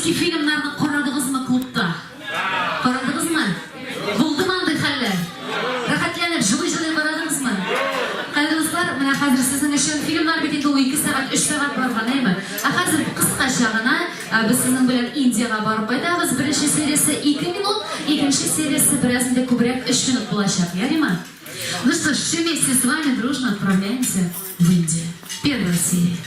Индийский фильмнарны карадыгызмы клубта? Карадыгызмы? Булдымы андый хәлләр? Рәхәтләнеп, җылый-җылый карадыгызмы? Кадерле дуслар, менә хәзер сезнең өчен фильмнар бит инде ул ике сәгать, өч сәгать барган, әйме? Ә хәзер кыскача гына без сезнең белән Индиягә барып кайтабыз. Беренче сериясе ике минут, икенче сериясе бераз инде күбрәк, өч минут булачак, ярыймы? Ну что ж, все вместе с вами дружно отправляемся в Индию. Первая серия.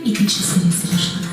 Икенче сериясе башлана.